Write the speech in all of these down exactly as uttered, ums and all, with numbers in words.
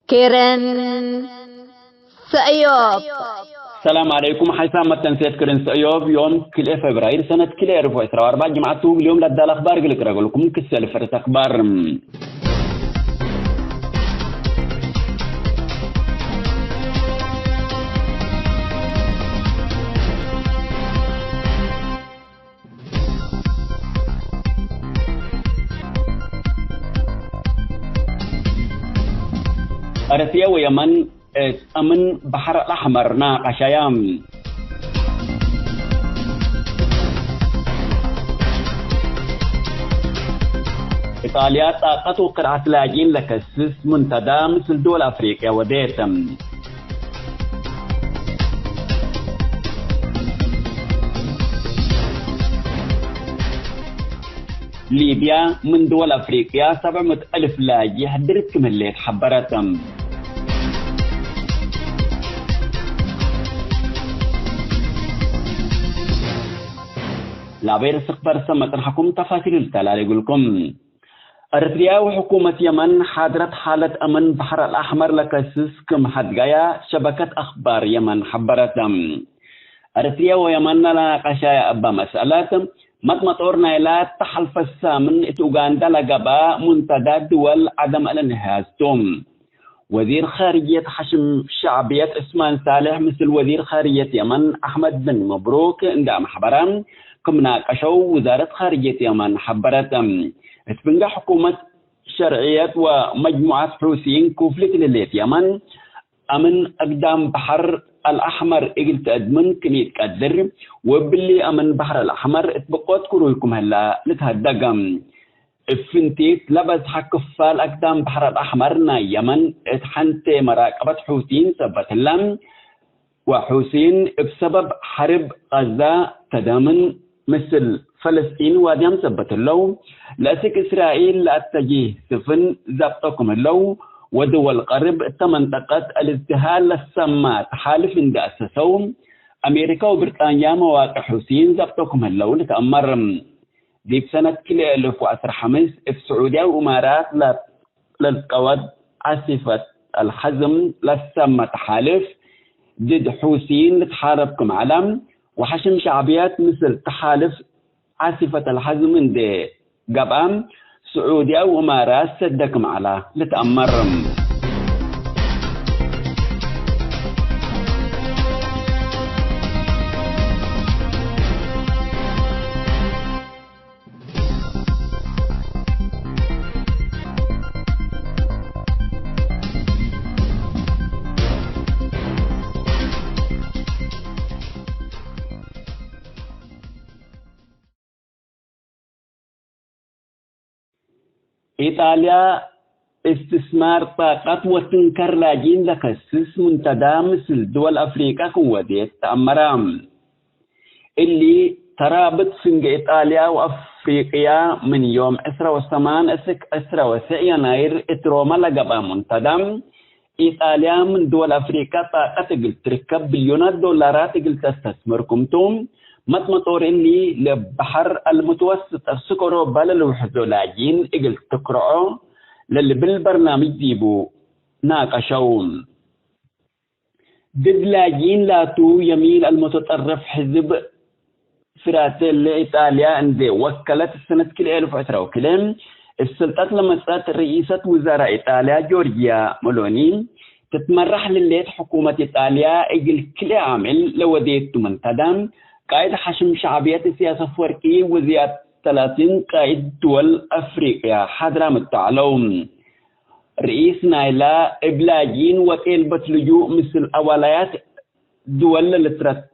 ክርን ሰእዮብ። ሰላም ዐለይኩም። ሐይሳም መተንሴት ክርን ሰእዮብ ዮም ክልኤ ፌብራይር ሰነት ክልኤ አልፍ ወዕስራ ወአርበዕ ጅምዐት ቱ። እግል ዮም ለዳል አኽባር እግል እቅረበልኩም ክሰል ፍርት አኽባር። ኤረትርየ ወየመን እት አምን በሐር አልአሕመር ናቀሸያ። ኢጣልያ ጣቀት ወቅርዐት ላጅኢን ለከስስ ሙንተዳ ምስል ድወል አፍሪቅያ ወዴት። ሊብያ ምን ድወል አፍሪቅያ ሰብዕ ምእት አልፍ ላጅእ ሕድርት ክም ህሌት ሐበረት። ላቤ ርስቅ በርሰ መጽንሐኩም ተፋሲል ልተላሌ እግልኩም። ኤረትርያ ወሕኩመት የመን ሓድረት ሓለት አምን በሐር አልአሕመር ለከስስ ክም ሐድጋያ ሸበከት አኽባር የመን ሐበረት። ኤረትርያ ወየመን ለናቀሻያ እበ መስአላት፣ መጥመጦር ናይላ ተሐልፈ ሳምን እት ኡጋንዳ ለገብአ ሙንተዳ ድወል ዐደም አልእንሕያዝ ቱ። ወዚር ኻርጅየት ሐሽም ሸዕብየት ዑስማን ሳልሕ ምስል ወዚር ኻርጅየት የመን አሕመድ ብን መብሩክ እንዴ አመሕበረ ክም ናቀሸው ውዛረት ኻርጅየት የመን ሐበረት። እት ፍንጌ ሕኩመት ሸርዕየት ወመጅሙዐት ሑሲይን ኩፍሊት ለህሌት የመን፣ አምን አግዳም በሐር አልአሕመር እግል ተአድምን ክም ኢትቀድር፣ ወእብሊ አምን በሐር አልአሕመር እት ብቆት ክሩይ ክም ህላ ልትሀደግ። እብ ፍንቲት ለበዝሐ ክፋል አግዳም በሐር አልአሕመር ናይ የመን እት ሐንቴ መራቀበት ሑሲይን ሰበት ህላ፣ ወሑሲይን እብ ሰበብ ሐርብ ቀዛ ተዳምን ምስል ፈለስጢን ዋድያም ሰበት ህለው፣ ለአስክ እስራኤል ለአተጅህ ስፍን ዛብጦ ክም ህለው፣ ወድወል ቀርብ እተ መንጠቀት አልእዝድሃር ለሰማ ተሓልፍ እንዴ አሰሰው፣ አሜሪካ ወብርጣንያ መዋቅዕ ሑሲይን ዛብጦ ክም ህለው ልትአመር። ዲብ ሰነት ክልኤ እልፍ ወዐስር ሐምስ እብ ስዑድያ ወእማራት ለ-፣ ለልትቀወድ ዓሲፈት አልሐዝም ለሰመ ተሓልፍ ድድ ሑሲይን ልትሓረብ ክም ዐለ፣ ወሐሽም ሸዕብያት ምስል ተሓልፍ ዓሲፈት አልሐዝም እንዴ ገብአ፣ ስዑድያ ወእማራት ሰደ ክም ዐለ ልትአመር። ኢጣልያ እስትስማር ጣቀት ወትንከር ላጅኢን ለከስስ ሙንተዳ ምስል ድወል አፍሪቀ ክም ወዴት ተአመረ። እሊ ተራብጥ ፍንጌ ኢጣልያ ወአፍሪቅያ ምን ዮም ዕስራ ወሰማን እስክ ዕስራ ወትስዕ የናይር እት ሮማ ለገብአ ሙንተዳ፣ ኢጣልያ ምን ድወል አፍሪቀ ጣቀት እግል ትርከብ ብልዮናት ዶላራት እግል ተስተስምር ክምቱ፣ መጥመጦር እሊ ለበሐር አልምትወስጥ አስክ ኦሮባ ለልውሕዞ ላጅኢን እግል ትክርዖ ለልብል በርናምጅ ዲቡ ናቀሸው። ድድ ላጅኢን ላቱ የሚን አልሙተጠርፍ ሕዝብ ፍራቴሌ ኢጣልያ እንዴ ወከለት ሰነት ክልኤ እልፍ ዕስራ ወክልኤ እብ ስልጠት ለመጽአት ርኢሰት ውዛራ ኢጣልያ ጆርጅያ መሎኒ ትትመራሕ ልሌት ሕኩመት ኢጣልያ እግል ክልኤ ዓምል ለወዴቱ መንተዳ ቃእድ ሐሽም ሸዕብየት ኢሳያስ አፈወርቂ ወዝያድ ተላቲን ቃእድ ድወል አፍሪቅያ ሓድራም እተዐለው። ርኢስ ናይላ እብ ላጅኢን ወጤልበት ልጁእ ምስል አዋላያት ድወል ለልትረተብ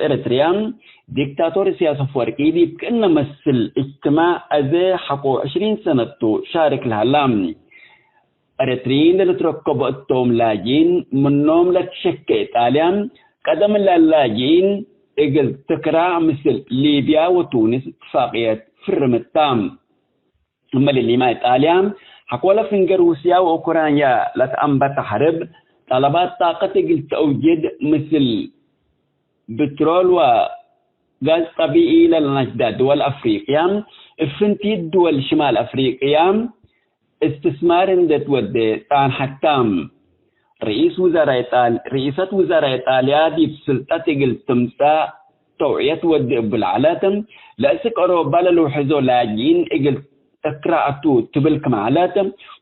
ኤረትርያ፣ ዲክታቶር ኢሳያስ አፈወርቂ ዲብ ክእነ መስል እጅትማዕ አዜ ሐቆ ዕሽሪን ሰነት ቱ ሻርክ ለሀላ። ኤረትርዪን ለልትረከቦ እቶም ላጅኢን ምኖም ለትሸኬ ኢጣልያ፣ ቀደም ለላጅኢን እግል ትክራዕ ምስል ሊብያ ወቱኒስ እትፋቅየት ፍርምታ። እምበል እሊመ፣ ኢጣልያ ሐቆለ ፍንጌ ሩስያ ወኡክራይንያ ለተአንበተ ሐርብ፣ ጠለባት ጣቀት እግል ተአውጅድ፣ ምስል ብትሮል ወጋዝ ጠቢዒ ለለነሽዳ ድወል አፍሪቅያ፣ እብ ፍንቲት ድወል ሽማል አፍሪቅያ እስትስማር እንዴ ትወዴ ጻንሐታ። ርኢስ ውዘራ ኢጣል-፣ ርኢሰት ውዘራ ኢጣልያ ዲብ ስልጠት እግል ትምጸእ ተውዕየት ወዴ እቡ ለዐለት፣ ለእስክ ኦሮባ ለልውሕዞ ላጅኢን እግል እክራዕ ቱ ትብል ክም ዐለት፣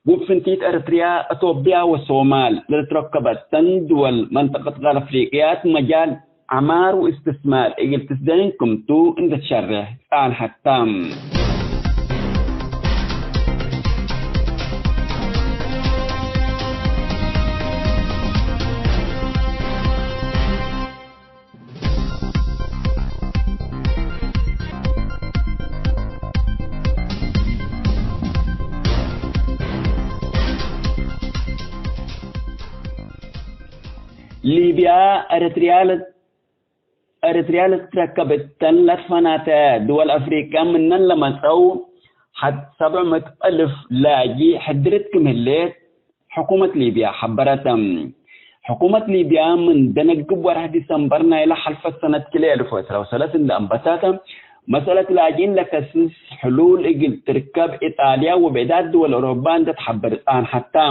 ውብ ፍንቲት ኤረትርያ፣ አቶብያ ወሶማል ለልትረከበተን ድወል መንጠቀት ጋር አፍሪቅያት መጃል ዐማር ወእስትስማር እግል ትስደንን ክምቱ እንዴ ትሸሬሕ ጸንሐት ተ። ሊብያ፣ ኤረትርያ ለ-፣ ኤረትርያ ለትትረከብ እተን ለትፈናተ ድወል አፍሪቅያ ምነን ለመጽአው ሐድ ሰብዕ ምእት እልፍ ላጂ ሕድርት ክም ህሌት ሕኩመት ሊብያ ሐበረት። ሕኩመት ሊብያ ምን ደነግብ ወርሕ ዲሰምበር ናይለ ሐልፈት ሰነት ክልኤ እልፍ ወዕስራ ወሰለስ እንደ አንበታት፣ መሰለት ላጅኢን ለከስስ ሕሉል እግል ትርከብ ኢጣልያ ወብዕዳት ድወል አውሮፓ እንደ ትሐበር ጸንሐት ተ።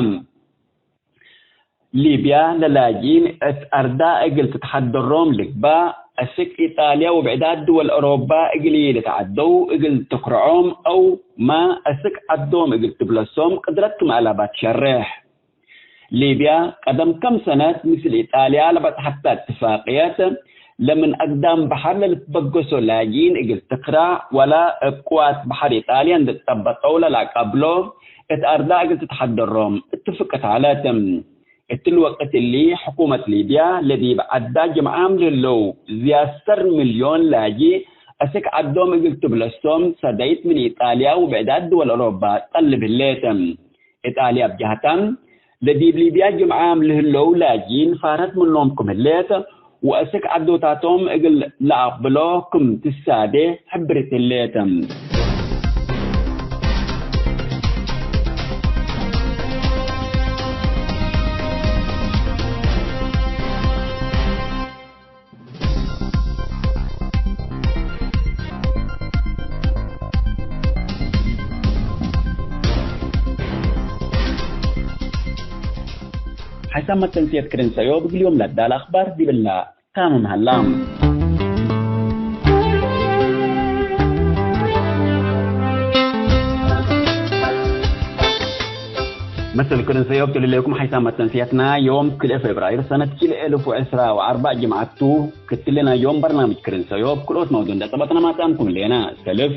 ሊብያ ለላጅኢን እት አርዳ እግል ትትሐደሮም ልግባእ፣ አስክ ኢጣልያ ወብዕዳት ድወል አውሮፓ እግል ኢልትዐደው እግል ትክርዖም አው ማ አስክ ዐዶም እግል ትብለሶም ቅድረት ክም አለባ ትሸሬሕ። ሊብያ ቀደም ከም ሰነት ምስል ኢጣልያ ለበጽሐተ እትፋቅየት፣ ለምን አግዳም በሐር ለልትበገሶ ላጅኢን እግል ትክራዕ፣ ወላ እብ ቅዋት በሐር ኢጣልያ እንዴ ትጸበጠው ለለአቀብሎ እት አርዳ እግል ትትሐደሮም እትፍቅት ዐለት። እትሊ ወቅት እሊ ሕኩመት ሊብያ ለዲብ ዐዳ ጅምዓም ለህለው ዝያድ ሰር ሚልዮን ላጂ አስክ ዐዶም እግል ትብለሶም ሰደይት ምን ኢጣልያ ወብዕዳት ድወል አውሮፓ ጠልብ ህሌት። ኢጣልያ እብ ጀህታን፣ ለዲብ ሊብያ ጅምዓም ለህለው ላጅኢን ፋረት ምኖም ክም ህሌት፣ ወአስክ ዐዶታቶም እግል ለአቅብሎ ክም ትሳዴ ሕብርት ህሌት። ሓይሳም መተንስየት ክርን ሰእዮብ እግል ዮም ለዳለ አኽባር ዲብላ ታምም ሀላ። መሰል ክርን ሰእዮብ ትልሌኩም ሓይሳም መተንስየትና ዮም ክልኤ ፌብራይር ሰነት ክልኤ እልፍ ወዕስራ ወአርበዕ ጅምዐት ቱ። ክትልና ዮም በርናምጅ ክርን ሰእዮብ ክልኦት መውዱ እንደ ጸበጥና ማጽአምኩም ሌና። ሰልፍ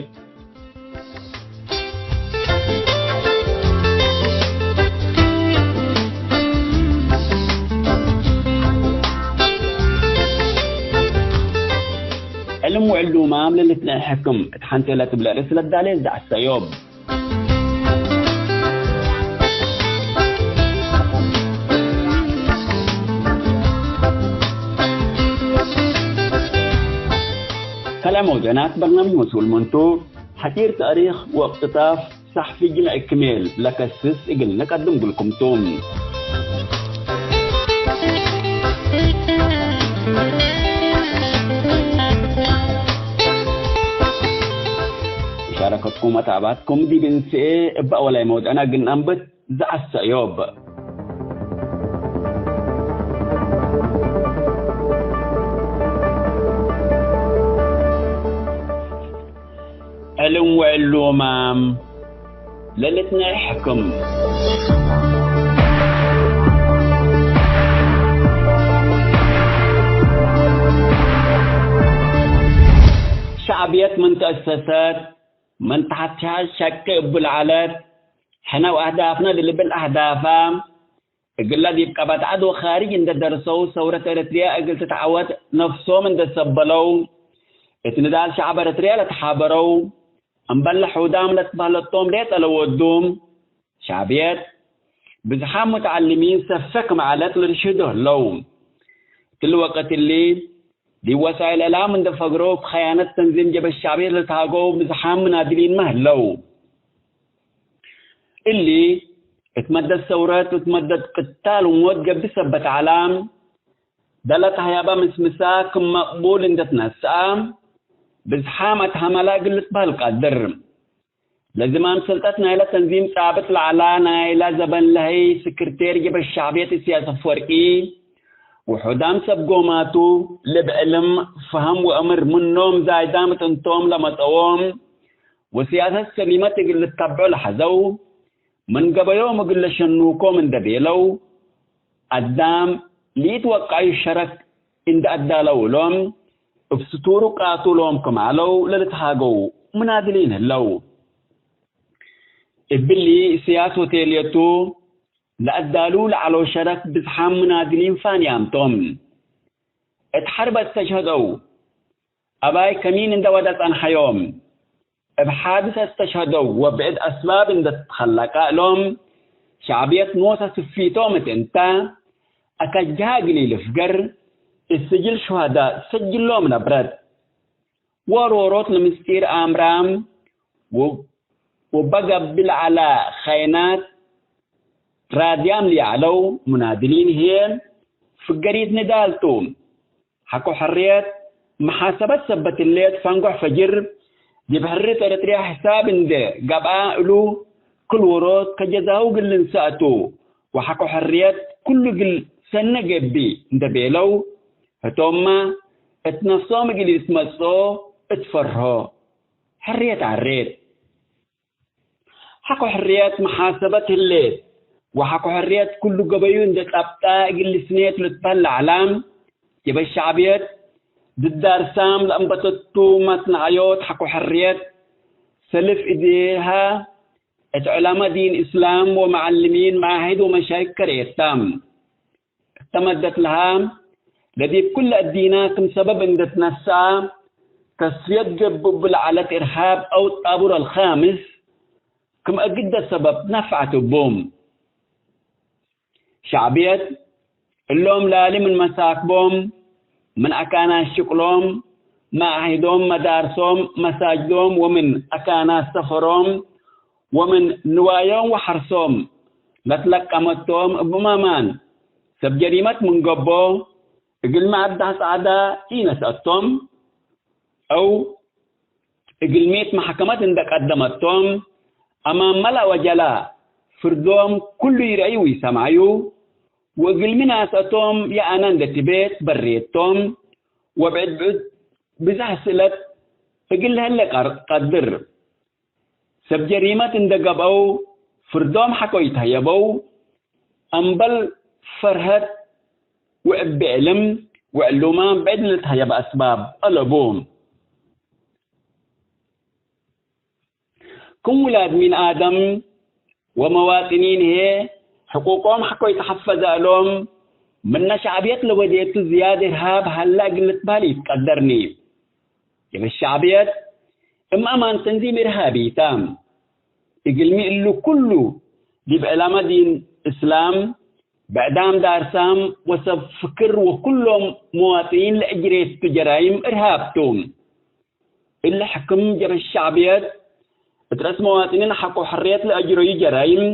ዕልም ወዕሉማም ለልትነሐክም እት ሐንቴ ለትብለ ርእስ ለዳሌ ዘዐሰ ዮም። ከልአ መውዱዕናት በርናምጅ መስኡል ምንቱ፣ ሐጪር ተእሪክ ወእቅትጣፍ ሰሕፊ ጅምዕ ክሜል ለከስስ እግል ነቀድም እግልኩም ቱ። ሙሻረከትኩም ወተዕባትኩም ዲብ እንስኤ እበ አወላይ መውድዕና እግል ነአንብት ዘዐሰ ዮብ። ዕልም ወዕሉማም ለልትነሐክም። ሸዕብየት ምን ተአሰሰት፣ ምን ተሐትሐት ሸቂ እቡ ለዐለት፣ ሕነ ወአህዳፍነ ለልብል አህዳፋ፣ እግለ ዲብ ቀበት ዐድ ወካርጅ እንደ ደርሰው፣ ሰውረት ኤረትርያ እግል ትትዐወት ነፍሶም እንደ ሰበለው፣ እት ንዳል ሸዐብ ኤረትርያ ለተሓበረው፣ እምበል ለሑዳም ለትበህለቶም ሌጠ ለወዱም፣ ሸዕብየት፣ ብዝሓም ሙተዐልሚን ሰፈ ክም ዐለት ለልሽህዶ ህለው። እትሊ ወቅት እሊ፣ ዲብ ወሳይል እዕላም እንደ ፈግረው፣ እብ ከያነት ተንዚም ጀበ ሸዕብየት ለትሃገው ብዝሓም ምናድሊንመ ህለው። እሊ፣ እት መደት ሰውረት፣ እት መደት ቅታል ወሞት ገብእ ሰበት ዐለ፣ ደለት ሀያባ ምስምሳ ክም መቅቡል እንደ ትነስአ፣ ብዝሓም አትሀመላ እግል ልትበህል ቀድር። ለዝማም ሰልጠት ናይለ ተንዚም ጻብጥ ለዐላ ናይለ ዘበን ለህይ ስክርቴር ጀበ ሸዕብየት እስያስ አፍወርቂ፣ ውሑዳም ሰብ ጎማቱ፣ ልብ ዕልም፣ ፈሀም ወእምር ምኖም ዛይዳም እት እንቶም ለመጸዎም፣ ወስያሰት ሰሊመት እግል ልተብዖ ለሐዘው፣ ምን ገበዮም እግል ለሸኑኮም እንደ ቤለው፣ አዳም ሊትወቀዩ ሸረክ እንደ አዳለው እሎም፣ እብ ስቱሩ ቃቱሎም ክም ዐለው ለልትሃገው ምናድሊን ህለው። እብሊ ስያስ ሆቴልየቱ ለአዳሉ ለዐለው ሸረክ ብዝሓም ምናድሊን ፋንያም ቶም። እት ሐርብ አስተሽሀደው አባይ ከሚን እንደ ወደ ጸንሐዮም፣ እብ ሓድስ አስተሽሀደው ወብዕድ አስባብ እንደ ትከለቀ እሎም፣ ሸዕብየት ኖሰ ስፊቶም እት እንተ፣ አከ ጀሀ እግል ኢልፍገር፣ እት ስጅል ሹሀዳእ ሰጅሎም ነብረት። ወሮሮት ለምስጢር አምራም ወ-፣ ወበገብእ ለዐለ ኸይናት ራድያም ለዐለው ሙናድሊን ህዬ፣ ፍገሪት ንዳል ቱ። ሐቆ ሕርየት መሓሰበት ሰበት ህሌት ፈንጎሕ ፈጅር፣ ዲብ ሕርየት ኤረትርያ ሕሳብ እንዴ ገብአ እሉ፣ ክል ዎሮት ከጀዛሁ እግል ልንሰእ ቱ፣ ወሐቆ ሕርየት ኩሉ እግል ሰኔ ገብእ እንዴ ቤለው፣ ህቶምመ እት ነፍሶም እግል ኢልትመጽኦ እት ፈርሆ። ሕርየት ዐሬት። ሐቆ ሕርየት መሓሰበት ህሌት፣ ወሐቆ ሕርየት ኩሉ ገበዩ እንዴ ጸብጠ እግል ልስኔት ልትበህል ለዐለ፣ ጀበ ሸዕብየት ድድ ዳርሳም ለአንበተቱ መትነዐዮት ሐቆ ሕርየት፣ ሰልፍ እዴሃ እት ዑለመ ዲን እስላም ወመዐልሚን መዓህድ ወመሻይክ ከርኤት ተ። እተ መደት ለሃ፣ ለዲብ ኩለ እዲና ክም ሰበብ እንዴ ትነሰአ፣ ተስፍየት ገብእ እብ ለዐለት እርሃብ አው ጣቡር አልካምስ፣ ክም እግደ ሰበብ ነፍዐት እቡ። ሸዕብየት እሎም ላሊ ምን መሳክቦም፣ ምን አካናት ሽቅሎም፣ መዓሂዶም፣ መዳርሶም፣ መሳጅዶም ወምን አካናት ሰፈሮም፣ ወምን ንዋዮም ወሐርሶም ለትለቀመቶም እብ ማማን ሰብ ጀሪመት ምን ገብኦ፣ እግልሚ አዳህ ጸዕዳ ኢነስአቶም፣ አው እግልሚት መሕከመት እንደ ቀደመቶም፣ አማን መልአ ወጀላ ፍርዶም ኩሉ ይርእዩ ወይሰምዐዩ፣ ወእግልሚ ናስአቶም የአነ እንደ ትቤት በሬቶም፣ ወብዕድ ብዕድ ብዝሕ ስእለት እግል ለህለ ቀር-፣ ቀድር። ሰብ ጀሪመት እንደ ገብአው ፍርዶም ሐቆ ኢተህየበው፣ አምበል ፈርሀት ወእብ ዕልም ወዕሉማም ብዕድ ለልትሀየበ አስባብ አለቡ። ክም ውላድ ሚን አደም ወመዋጥኒን ህዬ፣ ሕቁቆም ሐቆ ኢተሐፈዘ እሎም፣ ምነ ሸዕብየት ለወዴቱ ዝያድ እርሃብ ሀለ እግል ልትበህል ኢትቀደርኒ። ዲብ ሸዕብየት እም አማን ተንዚም እርሃቢ ተ። እግልሚ እሉ ኩሉ ዲብ ዕላመ ዲን እስላም፣ ብዕዳም ዳርሳም ወሰብ ፍክር ወኩሎም መዋጥኒን ለእጅሬቱ ጀራይም እርሃብ ቱ። እሊ ሕክም ጀበ ሸዕብየት እት ረአስ መዋጥኒን ሐቆ ሕርየት ለአጅረዩ ጀራይም፣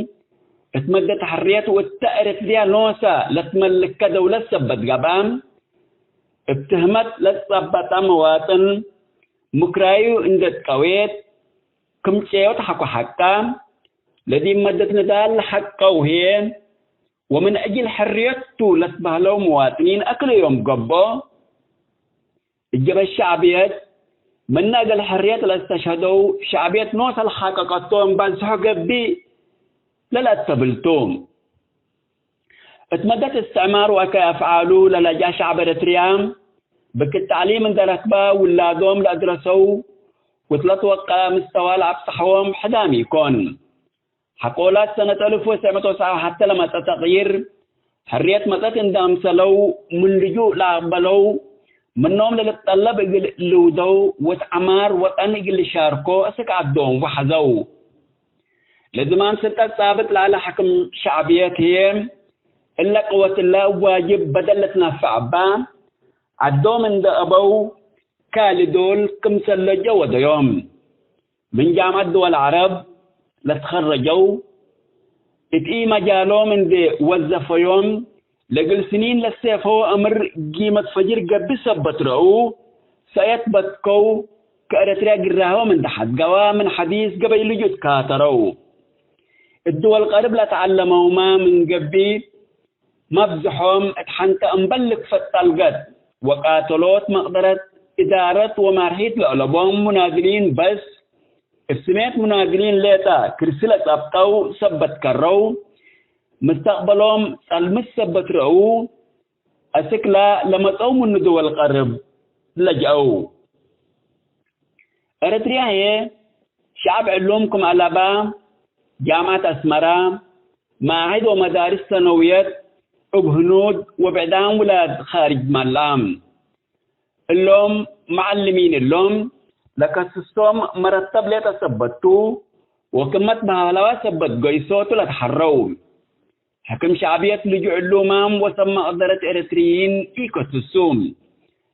እት መደት ሕርየት ወእተ ኤረትርያ ኖሰ ለትመልከ ደውለት ሰበት ገብአ፣ እብ ትህመት ለትጸበጠ መዋጥን ምክራዩ እንዴ ትቀዌት፣ ክም ጨዮት ሐቆ ሐቀ፣ ለዲብ መደት ንዳል ለሐቀው ህዬ፣ ወምን አጅል ሕርየት ቱ ለትበህለው መዋጥኒን አክለ ዮም ገብኦ። እጀበ ሸዕብየት፣ ምነ እግል ሕርየት ለእስተሽሀደው ሸዕብየት ኖሰ ለሐቀቀቶም ባዝሖ ገብእ ለለአተብል ቱ። እት መደት እስትዕማር ወአከይ አፍዓሉ ለለጅአ ሸዕብ ኤረትርያ፣ ብክት ተዕሊም እንዴ ረክበ ውላዶም ለአድረሰው ወእት ለትወቀለ ምስተዋ ለአብጸሐዎም ሕዳም ኢኮን። ሐቆላት ሰነት አልፍ ወትሰዕ ምእት ወትስዓ ወሐቴ ለመጸ ተቅይር፣ ሕርየት መጸት እንዴ አምሰለው፣ ምን ልጁእ ለአቅበለው፣ ምኖም ለልትጠለብ እግል ልውደው፣ ወእት ዐማር ወጠን እግል ልሻርኮ እስክ ዐዶም ወሐዘው። ለዝማን ስልጠት ጻብጥ ለዐለ ሕክም ሸዕብየት ህዬ፣ እለ ቅወት እለ እብ ዋጅብ በደል ልትነፈዕ እበ፣ ዐዶም እንዴ አበው፣ ካልእ ዶል ክምሰል ለጀው ወደዮም። ምን ጃምዐት ድወል ዐረብ ለትከረጀው፣ እት ኢመጃሎም እንዴ ወዘፈዮም፣ ለእግል ስኒን ለሴፈው አምር ጊመት ፈጅር ገብእ ሰበት ረአው፣ ሰእየት በትከው፣ ከኤረትርያ ግራሆም እንዴ ሐድገዋ ምን ሐዲስ ገበይ ልጁ ትካተረው። እት ድወል ቀርብ ለተዐለመውመ ምን ገብእ፣ መብዝሖም እት ሐንተ እምበል ልክፈት ጠልገት ወቃተሎት መቅደረት እዳረት ወማርሒት ለአለቦም ሙናድሊን በስ፣ እብ ስሜት ሙናድሊን ሌጠ ክርሲ ለጸብጠው ሰበት ከረው፣ ምስተቅበሎም ጸልምት ሰበት ረአው፣ አስክለ ለመጽአው ምኑ ድወል ቀርብ ለጅአው። ኤረትርያ ህዬ ሸዐብ ዕሉም ክም አለበ፣ ጃምዐት አስመረ፣ መዓህድ ወመዳርስ ሰነውየት እብ ህኑድ ወብዕዳም ውላድ ኻርጅ መልአ። እሎም መዐልሚን እሎም፣ ለከስሶም መረተብ ሌጠ ሰበት ቱ፣ ወክመት በህለዋ ሰበት ገይሶ ቱ ለትሐረው። ሕክም ሸዕብየት ልጁ ዕሉማም ወሰብ መቅደረት ኤረትርይን ኢከስሱ።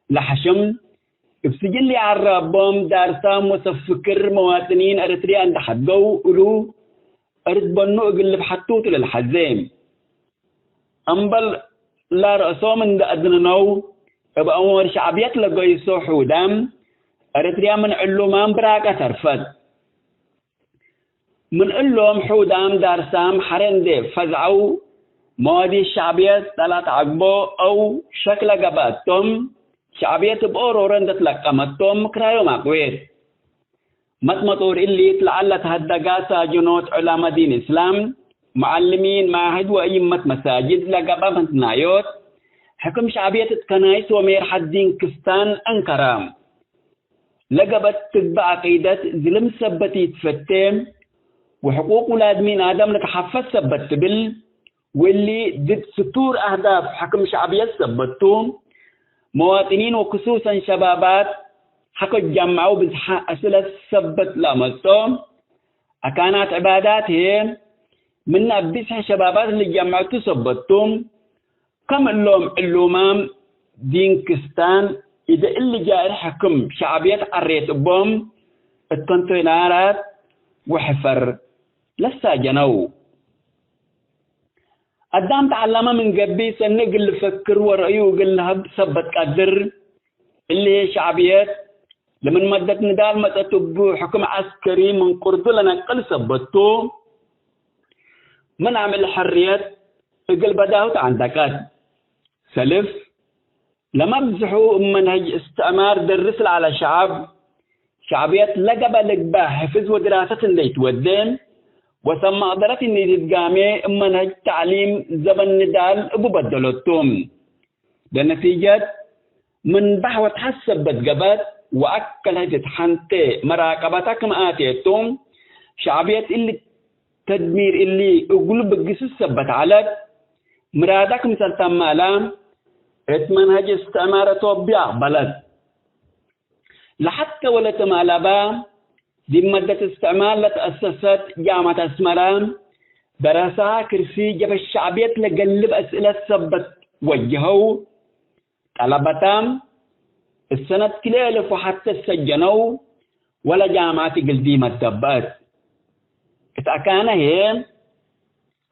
ለሐሽም፣ እብ ስጅን ለኢዐራቦም ዳርሳም ወሰብ ፍክር መዋጥኒን ኤረትርያ እንዴ ሐድገው እሉ፣ እርድ በኑ እግል ልብሐቱ ቱ ለልሐዜ። እምበል ለርእሶም እንዴ አድነነው፣ እብ አምር ሸዕብየት ለገይሶ ሑዳም፣ ኤረትርያ ምን ዕሉማም ብራቀ ተርፈት። ምን እሎም ሑዳም ዳርሳም ሐሬ እንዴ ፈዝዐው፣ መዋዲት ሸዕብየት ጠላት ዐግቦ አው ሸክ ለገብአቶም፣ ሸዕብየት እብ ኦሮረ እንዴ ትለቀመቶም ክራዮም አቅዌት። መጥመጦር እሊት ለዐለት ሀደጋ ሳጅኖት ዑላመ ዲን እስላም፣ ሙዐልሚን መዓህድ ወእይመት መሳጅድ ለገብአ መትናዮት፣ ሕክም ሸዕብየት እት ከናይስ ወሜርሐት ዲን ክስታን አንከረ። ለገብአት ትግበእ ዐቂደት ዝልም ሰበት ኢትፈቴ፣ ወሕቁቅ ውላድ ሚን አደም ለተሐፈዝ ሰበት ትብል፣ ወእሊ ድድ ስቱር አህዳፍ ሕክም ሸዕብየት ሰበት ቱ። መዋጥኒን ወክሱሰን ሸባባት ሐቆ ጀመዐው ብዝሐ አስእለት ሰበት ለአመጽኦ። አካናት ዕባዳት ህዬ ምን አብ ብዝሐ ሸባባት ልጀመዐቱ ሰበት ቱ። ከም እሎም ዕሉማም ዲን ክስታን እደ እሊ ጃእር ሕክም ሸዕብየት ዐሬት እቦም እት ኮንቴይናራት ወሕፈር ለሳጀነው። አዳም ተዐለመ ምን ገብእ ሰኒ እግል ልፈክር ወረአዩ እግል ለሀብ ሰበት ቀድር። እሊ ህዬ ሸዕብየት ለምን መደት ንዳል መጸት እቡ ሕክም ዐስከሪ ምን ቅርዱ ለነቅል ሰበት ቱ። ምን አምዕል ሕርየት እግል በዳሁ ተዐንደቀት። ሰልፍ ለመብዝሑ እብ መንሀጅ እስትዕማር ደርስ ለዐለ ሸዐብ፣ ሸዕብየት ለገበ ልግበእ ሕፍዝ ወድራሰት እንዴ ኢትወዴ፣ ወሰብ መቅደረት እንዴ ኢትትጋሜ እብ መንሀጅ ተዕሊም ዘበን ንዳል እቡ በደለቱ። ለነቲጀት ምን በሕወት ሐሰበት ገብአት ወአከለ ህጅት ሐንቴ መራቀበተ ክም አቴቱ፣ ሸዕብየት እሊ ተድሚር እሊ እግሉ ብግስስ ሰበት ዐለት፣ ምራደ ክምሰል ተማላ እት መንሀጅ እስትዕማር አቶብያ አቅበለት። ለሐቴ ወለትማለበ፣ ዲብ መደት እስትዕማር ለተአሰሰት ጃምዐት አስመረ፣ ደረሰ ክርሲ ጀበ ሸዕብየት ለገልብ አስእለት ሰበት ወጀሀው። ጠለበተ እሰነት ክልኤ እልፍ ወሐቴ ሰጀነው፣ ወለጃምዐት እግል ዲመ ደበአት። እት አካነ ህዬ፣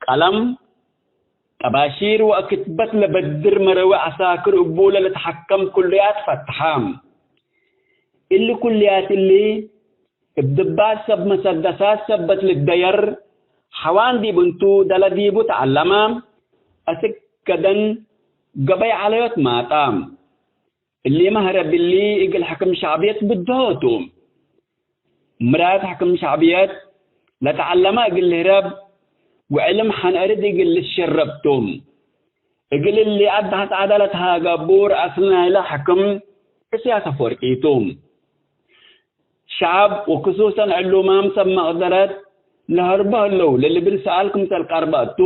ቀለም፣ ጠባሺር ወክትበት ለበድር መረዊ ዐሳክር እቡ ለልትሐከም ኩልያት ፈትሐ። እሊ ኩልያት እሊ፣ እብ ድባስ ሰብ መሰደሳት ሰበት ልትደየር ሐዋን ዲብ እንቱ፣ ደለ ዲቡ ተዐለመ፣ አስክ ከደን ገበይ ዐለዮት ማጣ። እሊመ ህረብ እሊ እግል ሕክም ሸዕብየት ብድሆ ቱ። ምራድ ሕክም ሸዕብየት ለተዐለመ እግል ልህረብ ወዕልም ሐን እርድ እግል ልትሸረብ ቱ። እግል እሊ አዳሐት ዐደ ለትሃገቡ ረአስለ ናይለ ሕክም እስያስ አፈወርቂ ቱ። ሸዐብ ወክሱሰን ዕሉማም ሰብ መቅደረት ለሀርቦ ህለው ለልብል ሰኣል ክምሰል ቀርበ እቱ፣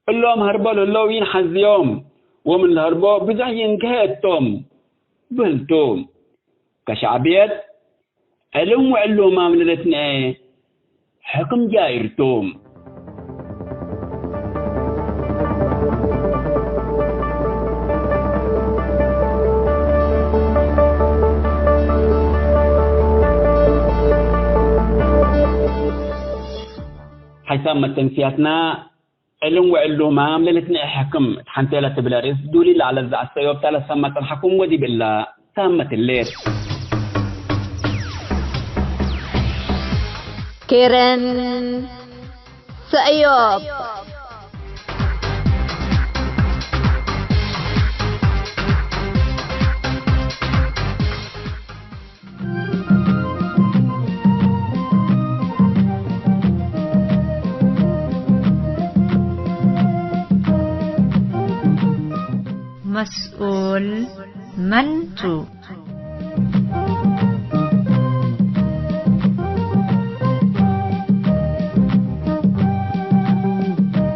እሎም ሀርቦ ለህለው ኢንሐዝዮም ወምን ለሀርቦ ብዞሕ ይንግሄ እቶም ብህል ቱ። ከሸዕብየት፣ ዕልም ወዕሉማም ለልትነኤ ሕክም ጃኢር ቱ። ሐይሳም መተንስያትና፣ ዕልም ወዕሉማም ለልትነኤ ሕክም እት ሐንቴ ለትብል አርእስ ዱሊ ለዐለት ዘአሰዮብታ ለሰመ ጸንሐኩም ወዲብ እላ ታመት ህሌት። ኬረን ሰእዮብ። መስኡል መን ቱ?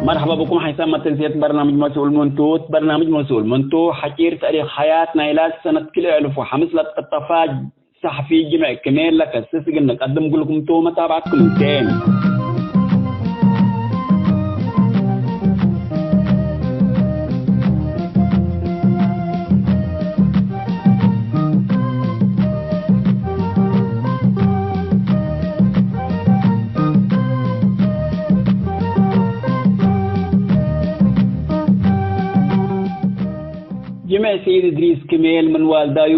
መርሐባ ብኩም። ሐይሳም መተንስየት በርናምጅ መስኡል መን ቱ። በርናምጅ መስኡል መን ቱ ሐጪር ተእሪክ ሐያት ናይላ ሰነት ክልኤ እልፍ ወሐምስ ለትቀጠፋ ሰሕፊ ጅምዕ ክሜል ለከስስ እግል ንቀድም እግልኩም ቱ መታብዐትኩም እንቴ። ጅምዕ ሰኢድ እድሪስ ክሜል ምን ዋልዳዩ፣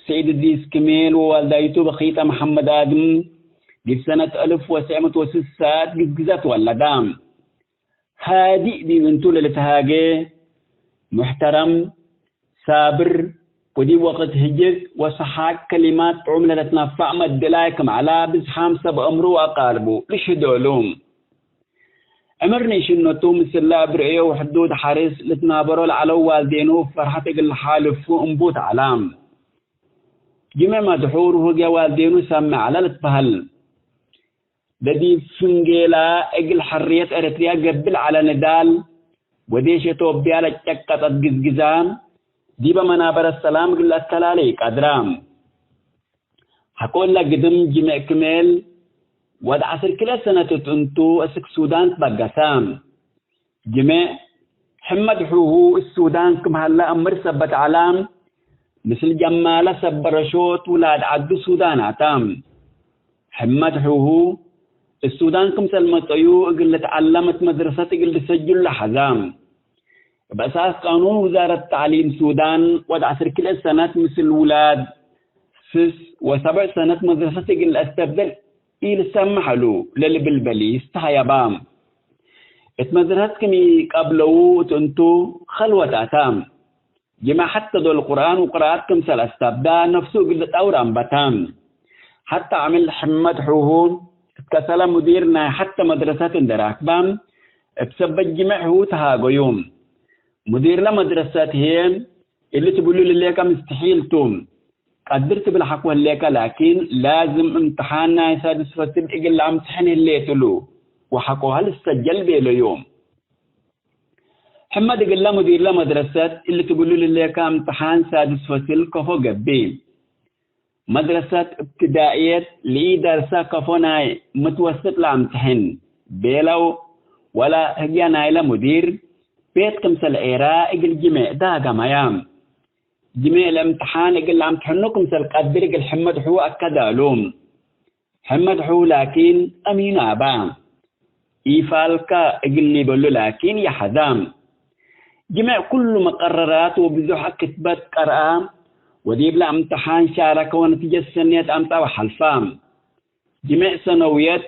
ሰኢድ እድሪስ ክሜል ወዋልዳይቱ በኺጠ መሐመድ አድም፣ ዲብ ሰነት አልፍ ወትስዕ ምእት ወስሳ ግዝግዘ ትወለዳ። ሃዲእ ዲብ እንቱ ለልትሃጌ፣ ሙሕተረም፣ ሳብር፣ ወዲብ ወቅት ህጅክ ወሰሓቅ ከሊማት ጥዑም ለልትነፋዕ መድላይ ክም ዐላ፣ ብዝሓም ሰብ አምሩ ወአቃርቡ ልሽህዶ እሉ። ዕምር ንእሽነቱ ምስል ለአብርአዮ ወሕዱድ ሐርስ ልትናበሮ ለዐለው ዋልዴኑ እብ ፈርሐት እግል ለሓልፉ እንቡት ዐላ። ጅምዕ መድሑር ውህግያ ዋልዴኑ ሰምዕ ዐለ ልትበህል። ለዲብ ፍንጌላ እግል ሕርየት ኤረትርያ ገብእ ለዐለ ንዳል፣ ወዴሽ ኢትዮጵያ ለጨቀጠት ግዝግዛ፣ ዲበ መናበረት ሰላም እግል ለአተላሌ ኢቀድራ። ሐቆለ ግድም ጅምዕ ክሜል ወድ ዐስር ክልኤ ሰነት እት እንቱ፣ እስክ ሱዳን ትበገሰ። ጅምዕ ሕመድ ሑሁ እት ሱዳን ክም ሀለ አምር ሰበት ዐለ፣ ምስል ጀማለ ሰብ በረሾት ውላድ ዐዱ ሱዳን አተ። ሕመድ ሑሁ እት ሱዳን ክምሰል መጸዩ እግል ልትዐለም እት መድረሰት እግል ልሰጅሉ ለሐዘ። እብ አሳስ ቃኑን ውዛረት ተዕሊም ሱዳን ወድ ዐስር ክልኤ ሰነት ምስል ውላድ ስስ ወሰብዕ ሰነት መድረሰት እግል ለአስተብደል ኢልሰመሕ እሉ ለልብል በሊስ ተሀየባ። እት መድረሰት ክም ኢቀብለው እት እንቱ፣ ከልወት አተ። ጅምዕ ሐተ ዶል ቁርአን ወቅራአት ክምሰል አስተብዳ፣ ነፍሱ እግል ልጠውር አንበተ። ሐተ ዓምል ሕመድ ሑሁ እት ከሰለ ሙዲር ናይ ሐተ መድረሰት እንዴ ራክበ፣ እብ ሰበት ጅምዕ ሑሁ ተሃገዩ። ሙዲርለ መድረሰት ህዬ፣ እሊ ትብሉ ልሌከ ምስተሒል ቱ። ቀድር ትብል ሐቆ ህሌከ፣ ላኪን ላዝም እምትሓን ናይ ሳድስ ፈስል እግል ለአምትሐን ህሌት እሉ፣ ወሐቆሀ ልሰጀል ቤለዩ። ሕመድ እግለ ሙዲርለ መድረሰት፣ እሊ ትብሉ ልሌከ እምትሓን ሳድስ ፈስል ከፎ ገብእ። መድረሰት እብትዳእየት ለኢደርሰ ከፎ ናይ ምትወስጥ ለአምትሕን ቤለው፣ ወለ ህግየ ናይለ ሙዲር ቤት ክምሰል ዔራ እግል ጅሜዕ ዳገመያ። ጅሜዕ ለእምትሓን እግል ለአምትሕኑ ክምሰል ቀድር እግል ሕመድ ሑ አከደ እሉ። ሕመድ ሑ ላኪን አሚኑ አባ። ኢፋልከ እግል ሊበሉ ላኪን ይሐዛ። ጅሜዕ ኩሉ መቀረራት ወብዙሕ ክትበት ቀርአ፣ ወዲብለ እምትሓን ሻረከ ወነቲጀት ሰኔት አምጸአ ወሐልፋ። ጅሜዕ ሰነውየት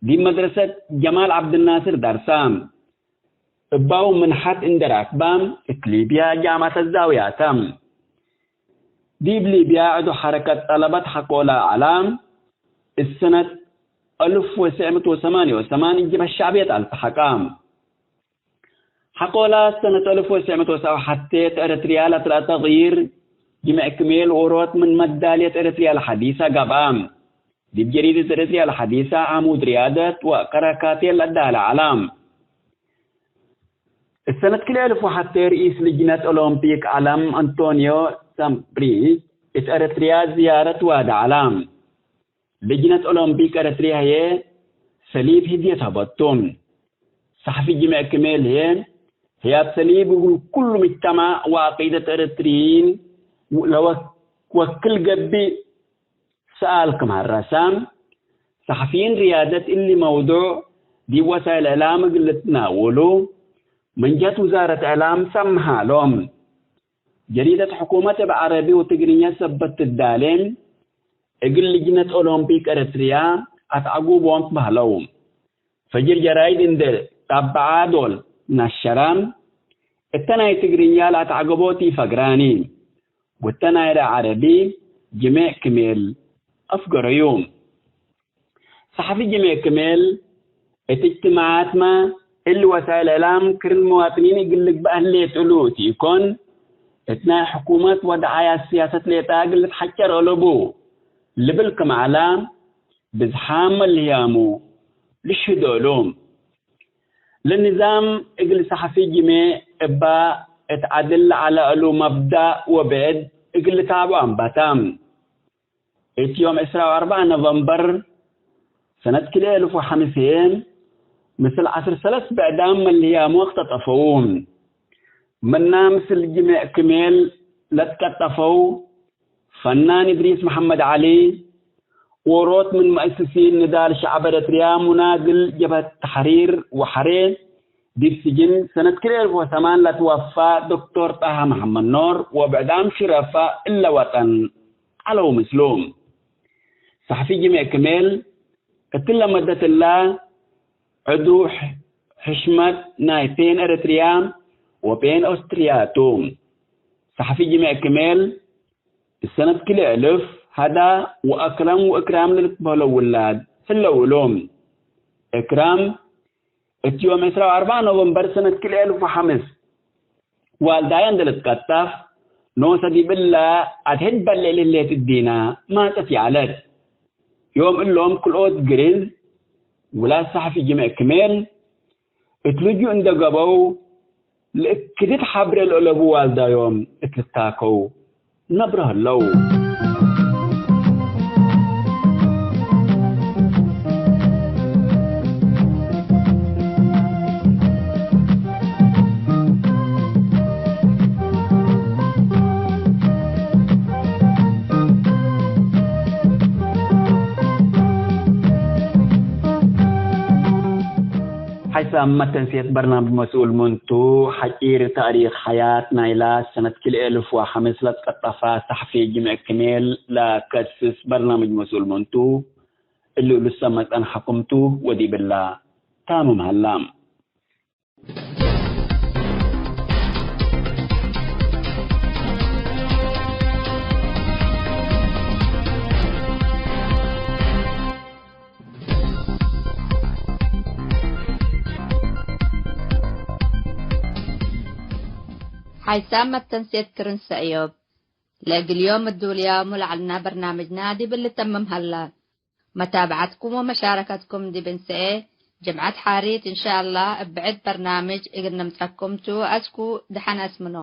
ዲብ መድረሰት ጀማል ዐብድናስር ደርሳ። እባሁ ምንሐት እንዴ ራክባ፣ እት ሊብያ ጃምዐት አዛውያተ። ዲብ ሊብያ ዐዱ ሐረከት ጠለበት ሐቆለ ዐላ። እት ሰነት አልፍ ወትስዕ ምእት ወሰማንየ ወሰማንየ ጅብሀት ሸዕብየት አልተሐቀ። ሐቆለ ሰነት አልፍ ወትስዕ ምእት ወሰብዓ ሐቴ እት ኤረትርያ ለትረአ ተግይር፣ ጅምዕ ክሜል ኦሮት ምን መዳልየት ኤረትርያ ለሐዲሰ ገብአ። ዲብ ጀሪደት ኤረትርያ ለሐዲሰ ዓሙድ ርያደት ወቀረካቴ ለዳለ ዐላ። እት ሰነት ክልኤ አልፍ ወሐቴ ርኢስ ልጅነት ኦሎምፒክ ዐለም አንቶንዮ ሳምፕሪስ እት ኤረትርያ ዝያረት ዋደ ዐላ። ልጅነት ኦሎምፒክ ኤረትርያ ህዬ ሰሊብ ህድየት ሀበቱ። ሰሐፊ ጅምዕ ክሜል ህዬ፣ ህያብ ሰሊብ እግል ኩሉ ምጅተማዕ ወዐቂደት ኤረትርይን ለወ-፣ ወክል ገብእ ሰኣል ክም ሀረሰ፣ ሰሐፊይን ርያደት እሊ መውዱዕ ዲብ ወሳይል እዕላም እግል ልትናወሉ፣ ምን ጀህት ውዛረት እዕላም ሰምሐ ሎም። ጀሪደት ሕኩመት እብ ዐረቢ ወትግርኛ ሰበት ትዳሌ፣ እግል ልጅነት ኦሎምፒክ ኤረትርያ አትዐጉቦም ትበህለው። ፈጅር ጀራይድ እንዴ ጣበዓ ዶል ነሸረ፣ እተ ናይ ትግርኛ ለአትዐገቦት ኢፈግራኒ፣ ወእተ ናይለ ዐረቢ ጅሜዕ ክሜል አፍገረዩ። ሰሐፊ ጅሜዕ ክሜል፣ እት እጅትማዓትመ እሊ ወሳይል እዕላም ክርን መዋጥኒን እግል ልግበእ ህሌት እሉ እት ኢኮን፣ እት ናይ ሕኩመት ወደዓያት ስያሰት ሌጠ እግል ልትሐጨር አለቡ ልብል ክም ዐለ፣ ብዝሓም መልህያሙ ልሽህዶ እሉ። ለንዛም እግል ሰሐፊ ጅሜዕ እባ እት ዐድል ለዐለ እሉ መብዳእ ወብዕድ እግል ልታብዖ አንበተ። እት ዮም ዕስራ ወአርበዕ ኖቨምበር ሰነት ክልኤ እልፍ ወሐምስ ህዬ፣ ምስል ዐስር ሰለስ ብዕዳም መልህያሙ አክተጠፈዉ። ምና ምስል ጅሜዕ ክሜል ለትቀጠፈው ፈናን እድሪስ መሐመድ ዐሊ፣ ዎሮት ምን መአስሲን ንዳል ሸዕብ ኤረትርያ፣ ሙናድል ጀብሀት ተሕሪር ወሐሬ፣ ዲብ ስጅን ሰነት ክልኤ እልፍ ወሰማን ለትወፋ ዶክቶር ጣሃ መሐመድ ኖር ወብዕዳም ሽረፋ እለ ወጠን ዐለው ምስሉ። ሰሐፊ ጅሜዕ ክሜል እትለ መደት እለ ዕዱ ሕ-፣ ሕሽመት ናይ ፔን ኤረትርያ ወፔን ኦስትርያ ቱ። ሰሐፊ ጅሜዕ ክሜል እሰነት ክልኤ እልፍ ሀዳ ወአክረም ወእክራም ለልትበህለው ውላድ ህለው እሉ። እክራም እት ዮም ዕስራ ወአርበዕ ኖቨምበር ሰነት ክልኤ እልፍ ወሐምስ ዋልዳየ እንዴ ልትቀጠፍ፣ ኖሰ ዲብ እለ አድሕድ በሌዕ ለህሌት እዲነ ማጸት ይዐለት። ዮም እሎም ክልኦት ግርዝ ውላድ ሰሐፊ ጅሜዕ ክሜል እት ልጁእ እንዴ ገብአው፣ ለእክድት ሐብሬ ለአለቡ ዋልዳዮም እት ልታከው ነብሮ ህለው። ሐይሳም መተንሴት በርናምጅ መስኡል ምንቱ፣ ሐጪር ታእሪክ ሐያት ናይላ ሰነት ክልኤ እልፍ ወሐምስ ለትቀጠፋ ሰሐፊ ጅምዕ ክሜል ለከስስ በርናምጅ መስኡል ምንቱ፣ እሉ ልሰመ ጸንሐኩም ቱ ወዲብላ ታምም ሀላ። ሓይሳም መተንሴት ክርን ሰእዮብ። ለእግል ዮም እዱልያሙ ለዐልና በርናምጅና ዲብ ልተምም ሀላ። መታብዐትኩም ወመሻረከትኩም ዲብ እንሰኤ ጅምዐት ሓሪት እንሻአላህ እብ ብዕድ በርናምጅ እግል ንምጸኩም ቱ። አስኩ ደሐን አስምኖ።